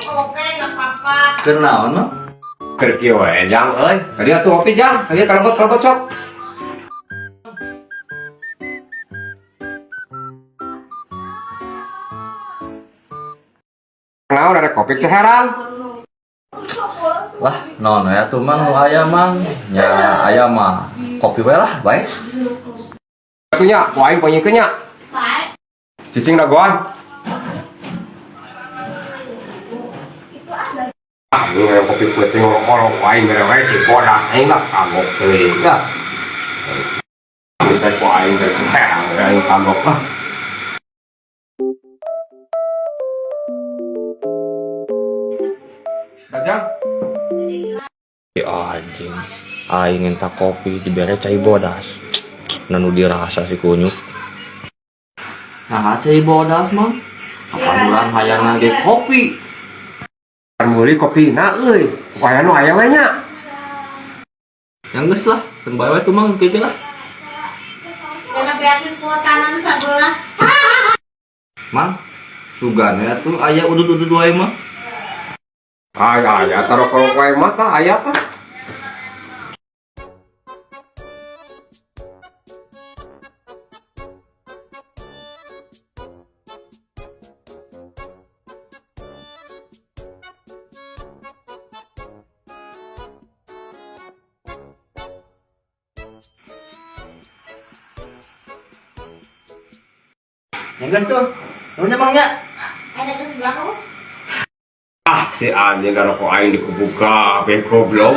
Oke, nggak apa-apa. Keur naon, Mang? Keur kieu we, Jang euy. Tadi atuh ngopi, Jang. Tadi kalebet-kalebet sok. Naon ada kopi ceherang? Lah, naon we atuh Mang nu aya, Mang? Nya aya mah kopi we lah, bae. Atuh nya, ku aing panyikeun nya. Baik. Cicing dagoan. Ah, ini yang kopi putih ngolok ku aing mere we cibodas aing lah kagok teuing lah. Bisa ku aing dari seherang aing kagok lah. Bajang. Ya anjing, aing minta kopi dibere cai bodas. Nanu dirasa si kunyuk. Nah, cai bodas mah. Apa urang hayang ge kopi? Kan meuli kopi na euy. Waya nu aya we nya. Yang geus lah, keun bae we tuh Mang kieu lah. Jangan beakin kuotanan sebelah. Mang, sugan ya tuh aya udud-udud wae mah. Aya aya taruh wae mah tah aya tah. Yang geus tuh. Nuhun Mang nya. Ada ke sebelah kamu? Ah, si anjing rokok aing dikubuka, be goblok.